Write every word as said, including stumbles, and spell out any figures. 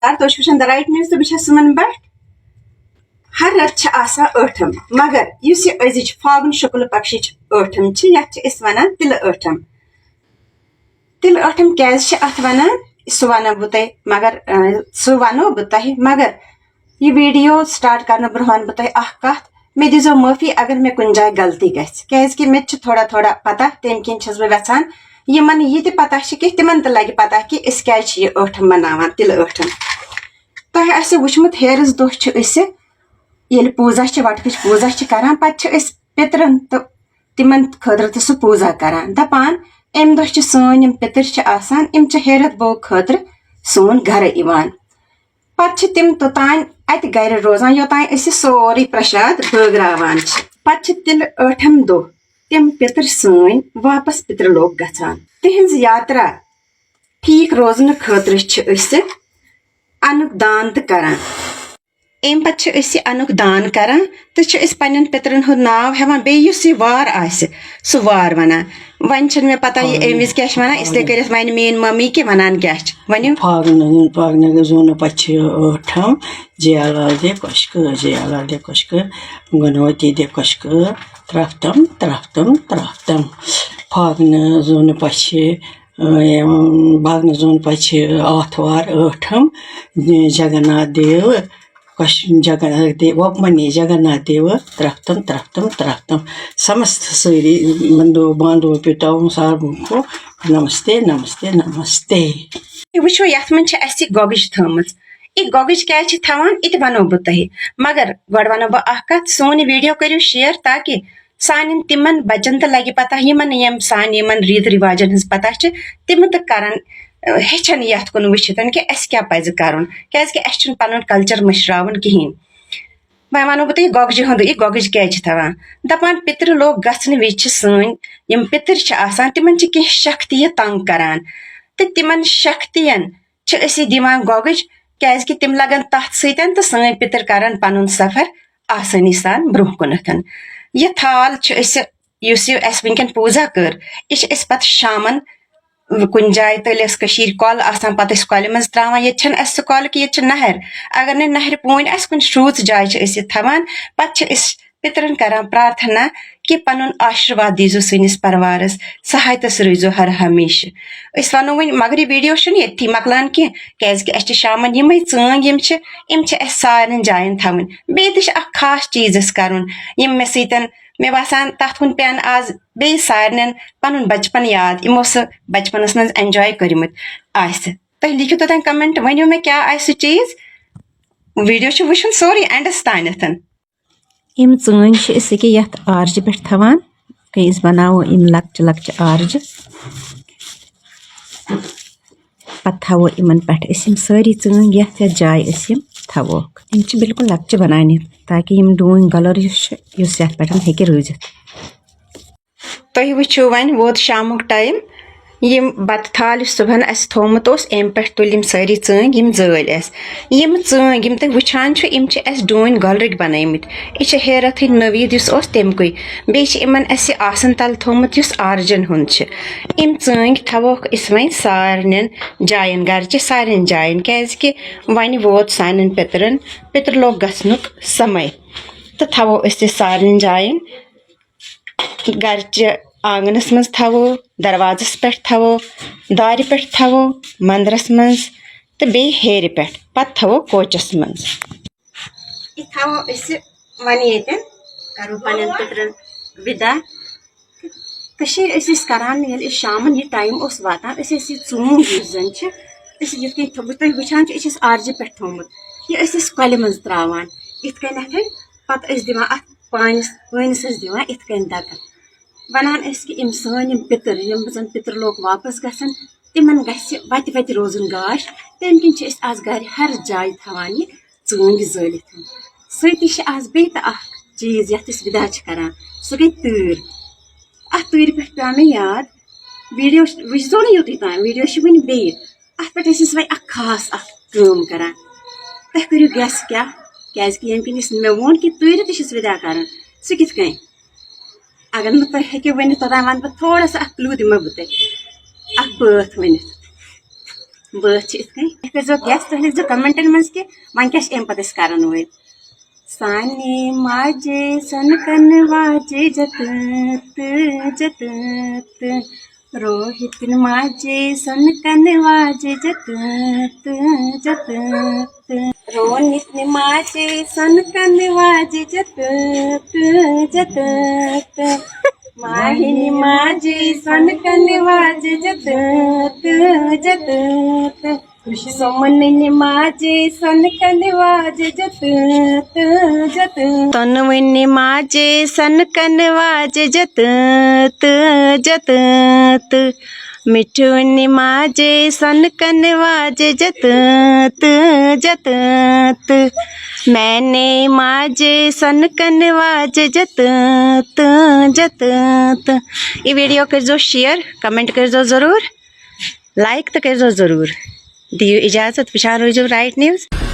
تُہۍ چھِو وٕچھان The Right News تہٕ بہٕ چھَس سُمن بٹ۔ ہر رٮ۪تہٕ چھِ آسان ٲٹھم، مگر یُس یہِ أزِچ فاگُن شُکلہٕ پکشٕچ ٲٹھم چھِ، یَتھ چھِ أسۍ وَنان تِلہٕ ٲٹھم۔ تِلہٕ ٲٹھم کیازِ چھِ اَتھ وَنان، سُہ وَنو بہٕ تۄہہِ، مگر، اَ، سُہ وَنو بہٕ تۄہہِ، مگر یہِ video start کرنہٕ برونٛہہ وَنہٕ بہٕ تۄہہِ اکھ کَتھ۔ مےٚ دیٖزیو معٲفی اگر مےٚ کُنہِ جایہِ غلطی گژھِ، کیازِ کہِ مےٚ تہِ چھِ تھوڑا تھوڑا پتہ، تَمہِ کِنۍ چھَس بہٕ یژھان یِمن یہِ تہِ پتہ چھِ کہِ تِمن تہِ لگہِ پتہ کہِ أسۍ کیازِ چھِ یہِ ٲٹھم مناوان، تِلہٕ ٲٹھم۔ تۄہہِ آسہِ وٕچھمُت، ہیرس دۄہ چھِ أسۍ، ییٚلہِ پوٗزا چھِ، وَٹہٕ پھِچ پوٗزا چھِ کران، پتہٕ چھِ أسۍ پِترن تہٕ تِمن خٲطرٕ تہِ سُہ پوٗزا کران، دَپان، اَمہِ دۄہ چھِ سٲنۍ یِم پِتٕر چھِ آسان، یِم چھِ ہیرتھ بوگ خٲطرٕ سون گرٕ یِوان۔ پتہٕ چھِ تِم توٚتام اَتہِ گرِ روزان، یوٚتام أسۍ یہِ سورُے پرشاد بٲگراوان چھِ۔ پتہٕ چھِ تِلہٕ ٲٹھم دۄہ تِم پِتٕر سٲنۍ واپس پِتٕر لوک گژھان۔ تِہنٛز یاترا ٹھیٖک روزنہٕ خٲطرٕ چھِ أسۍ اَنُک دان تہٕ کران۔ اَمہِ پتہٕ چھِ أسۍ یہِ اَنُک دان کران تہٕ چھِ أسۍ پننٮ۪ن پِترن ہُنٛد ناو ہٮ۪وان، بیٚیہِ یُس یہِ وار آسہِ، سُہ وار وَنان۔ وۄنۍ چھَنہٕ مےٚ پتہ یہِ اَمہِ وِزِ کیٛاہ چھِ وَنان، اس لیے کٔرِتھ وَنہِ میٛٲنۍ ممی کہِ وَنان کیٛاہ چھِ۔ ؤنِو۔ فاگنہٕ، فاگنہٕ زوٗنہٕ پَتہٕ چھِ ٲٹھم، جیالال دے کۄشکہٕ، جیالال دے کۄشکہٕ، گُنوتی دے کۄشکہٕ، ترٛپھتم، ترٛپھتم، ترٛپھتم۔ فاگنہٕ زوٗنہٕ پَتہٕ چھِ، اۭں، فاگنہٕ زوٗنہٕ پَتہٕ چھِ آتھوار ٲٹھم، جگناتھ دیو، کۄش-، جگناتھ دیو، وۄپمنی جگناتھ دیو، ترٛپھتم، ترٛپھتم، ترٛپھتم۔ سمست سٲری بندو، باندو پیوتاو ساروں کو نمستے، نمستے، نمستے۔ وٕچھِو، یَتھ منٛز چھِ اَسہِ یہِ گۄگٕج تھٲومٕژ۔ یہِ گۄگٕج کیٛازِ چھِ تھاوان، یہِ تہِ وَنو بہٕ تۄہہِ۔ مگر گۄڈٕ وَنو بہٕ اَکھ کَتھ، سون یہِ video کٔرِو share، تاکہِ سانٮ۪ن تِمَن بَچَن تہِ لَگہِ پَتہ، یِمَن نہٕ یِم سانہِ یِمَن ریٖت رِواجَن ہٕنٛز پَتہ چھِ، تِم تہِ کَرَن، اَ، ہیٚچھَن یَتھ کُن وٕچھِتھ کہِ اَسہِ کیٛاہ پَزِ کَرُن، کیٛازِکہِ اَسہِ چھُنہٕ پَنُن culture مٔشراوُن کِہیٖنۍ۔ وۄنۍ وَنو بہٕ تۄہہِ یہِ گۄگجہِ ہُنٛد، یہِ گۄگٕج کیٛازِ چھِ تھاوان؟ دَپان، پِترِ لوک گژھنہٕ وِزِ چھِ سٲنۍ یِم پِتٕر چھِ آسان، تِمَن چھِ کینٛہہ شختی یہِ تنٛگ کَران، تہٕ تِمَن شختیَن چھِ أسۍ یہِ دِوان گۄگٕج، کیٛازِکہِ تِم لَگَن تَتھ سۭتۍ تہٕ سٲنۍ پِتٕر کَرَن پَنُن سفر آسٲنی سان برٛونٛہہ کُنَتھ۔ یہِ تھال چھِ أسۍ، یُس یہِ اَسہِ وٕنکٮ۪ن پوٗزا کٔر، یہِ چھِ أسۍ پَتہٕ شامَن کُنہِ جایہِ تٔلۍ ٲس کٔشیٖرِ کۄل آسان، پَتہٕ ٲسۍ کۄلہِ منٛز ترٛاوان۔ ییٚتہِ چھَنہٕ اَسہِ سُہ کۄل کہِ ییٚتہِ چھِ نہر۔ اگر نہٕ نہرِ پوٗنۍ آسہِ، کُنہِ شرٛوٗژ جایہِ چھِ أسۍ یہِ تھاوان۔ پَتہٕ چھِ أسۍ پِترَن کران پرٛارتھنا کہِ پَنُن آشِرواد دیٖزیو سٲنِس پَروارَس، سہایتَس روٗزیو ہر ہمیشہٕ۔ أسۍ وَنو وۄنۍ، مگر یہِ video چھُنہٕ ییٚتھی مۄکلان کینٛہہ، کیٛازِکہِ اَسہِ چھِ شامَن یِمَے ژٲنٛگۍ یِم چھِ، یِم چھِ اَسہِ سارنٕے جایَن تھاوٕنۍ۔ بیٚیہِ تہِ چھِ اَکھ خاص چیٖز اَسہِ کَرُن، یِم مےٚ سۭتۍ، مےٚ باسان، تَتھ کُن پٮ۪ن آز بیٚیہِ سارنٮ۪ن پَنُن بَچپَن یاد، یِمو سُہ بَچپَنَس منٛز enjoy کٔرمٕتۍ آسہِ۔ تُہۍ لیٖکھِو توٚتام comment، ؤنِو مےٚ کیٛاہ آسہِ سُہ چیٖز۔ Video چھُ وٕچھُن سورُے endس تانٮ۪تھ۔ یِم ژٲنٛگۍ چھِ أسۍ ییٚکیٛاہ یَتھ آرجہِ پٮ۪ٹھ تھاوان، کہِ أسۍ بَناوو یِم لۄکچہِ لۄکچہِ آرجہِ۔ پَتہٕ تھاوو یِمَن پٮ۪ٹھ أسۍ یِم سٲری ژٲنٛگۍ یَتھ یَتھ جایہِ أسۍ یِم تھاووکھ۔ یِم چھِ بالکل لۄکچہِ بَناونہِ، تاکہِ یِم ڈوٗنۍ گۄلَر یُس چھُ، یُس یَتھ پٮ۪ٹھ ہیٚکہِ روٗزِتھ۔ تُہۍ وٕچھِو، وۄنۍ ووت شامُک time۔ یِم بَتہٕ تھال یُس صُبحن اَسہِ تھوٚومُت اوس، اَمہِ پٮ۪ٹھ تُلۍ یِم سٲری ژٲنٛگۍ، یِم زٲلۍ اَسہِ۔ یِم ژٲنٛگۍ، یِم تُہۍ وٕچھان چھِو، یِم چھِ اَسہِ ڈوٗنۍ گۄلرٕکۍ بَنٲومٕتۍ۔ یہِ چھِ ہیرَتھٕے نٔویٖد یُس اوس، تَمہِ کُے۔ بیٚیہِ چھِ یِمَن اَسہِ آسَن تَلہٕ تھوٚومُت، یُس آرجَن ہُنٛد چھِ۔ یِم ژٲنٛگۍ تھاووکھ أسۍ وۄنۍ سارنٮ۪ن جایَن، گَرچہِ سارنٮ۪ن جایَن، کیٛازِکہِ وۄنۍ ووت سانٮ۪ن پِترَن، پِترٕ لوک گژھنُک سَمَے۔ تہٕ تھاوو أسۍ یہِ سارنٮ۪ن جایَن۔ گرچہِ آنگنس منٛز تھاوو، دروازس پٮ۪ٹھ تھاوو، دارِ پٮ۪ٹھ تھاوو، مندرس منٛز تہٕ بیٚیہِ ہیرِ پٮ۪ٹھ، پتہٕ تھاوو کوچس منٛز۔ یہِ تھاوو أسۍ وۄنۍ ییٚتٮ۪ن، کرو پننٮ۪ن پِترن وِدا۔ کٔشیٖرِ ٲسۍ أسۍ کران، ییٚلہِ أسۍ شامن یہِ time اوس واتان، أسۍ ٲسۍ یہِ ژوٗنٛٹھ یُس زن چھِ، أسۍ یِتھ کٔنۍ تھوٚو، تُہۍ وٕچھان چھِ، أسۍ ٲسۍ آرجہِ پٮ۪ٹھ تھوٚومُت، یہِ ٲسۍ أسۍ کۄلہِ منٛز تراوان یِتھ کٔنٮ۪تھ، پتہٕ ٲسۍ دِوان اتھ پانِس، پٲنِس ٲسۍ دِوان یِتھ کٔنۍ دَکہٕ۔ وَنان ٲسۍ کہِ یِم سٲنۍ یِم پِتٕر، یِم زَن پِتٕر لوک واپَس گژھن، تِمَن گژھِ وَتہِ وَتہِ روزُن گاش۔ تَمہِ کِنۍ چھِ أسۍ آز گَرِ ہر جایہِ تھاوان یہِ ژٲنٛگۍ زٲلِتھ۔ سۭتی چھِ آز بیٚیہِ تہِ اَکھ چیٖز یَتھ أسۍ وِدا چھِ کَران، سُہ گٔے تۭر۔ اَتھ تۭرِ پٮ۪ٹھ پیوٚو مےٚ یاد، video وٕچھزیو نہٕ یوٚتُے تام، video چھِ وٕنہِ بیٚیہِ۔ اَتھ پٮ۪ٹھ ٲسۍ أسۍ وۄنۍ اَکھ خاص اَکھ کٲم کَران۔ تُہۍ کٔرِو guess کیٛاہ؟ کیٛازِکہِ ییٚمہِ کِنۍ أسۍ، مےٚ ووٚن کہِ تۭرِ تہِ چھِس وِدا کَران، سُہ کِتھ کٔنۍ؟ اگر نہٕ تُہۍ ہیٚکِو ؤنِتھ، توٚتام وَنہٕ بہٕ تھوڑا سا اَکھ clue دِمو بہٕ تۄہہِ، اَکھ بٲتھ ؤنِتھ۔ بٲتھ چھِ یِتھ کٔنۍ، تُہۍ کٔرۍزیو گیس، تُہۍ لیکھزیو کمنٹن منٛز کہِ وۄنۍ کیٛاہ چھِ اَمہِ پتہٕ أسۍ کران وٲلۍ۔ سانہِ ماجہِ سۄنہٕ کَنہٕ واجہِ جتہٕ تہٕ جتہٕ تہٕ۔ روہِتٕنۍ ماجہِ سۄنہٕ کَنہٕ واجہِ جتہٕ تہٕ جتہٕ تہٕ۔ رونِتنہِ ماجہِ سۄنہٕ کَنہٕ واجہِ جتہٕ تہٕ جتہٕ تہٕ۔ ماہِنہِ ماجہِ سۄنہٕ کَنہٕ واجہِ جتہٕ تہٕ جتہٕ تہٕ۔ سۄمنٕنہِ ماجہِ سۄنہٕ کَنہٕ واجہِ جتہٕ تہٕ جتہٕ۔ تۄنوٕنہِ ماجہِ سۄنہٕ کَنہٕ واجہِ جتہٕ تہٕ جتہٕ تہٕ۔ مِٹھوٕنہِ ماجہِ سۄنہٕ کَنہٕ واجہِ جتہٕ تہٕ جتہٕ تہٕ۔ میٛانہِ ماجہِ سۄنہٕ کَنہٕ واجہِ جتہٕ تہٕ جتہٕ تہٕ۔ یہِ ویٖڈیو کٔرۍزیو شِیَر، کمنٹ کٔرۍزیو ضروٗر، لایک تہٕ کٔرۍزیو ضروٗر۔ دِیِو اِجازت، وٕچھان روٗزِو رایٹ نیوٕز۔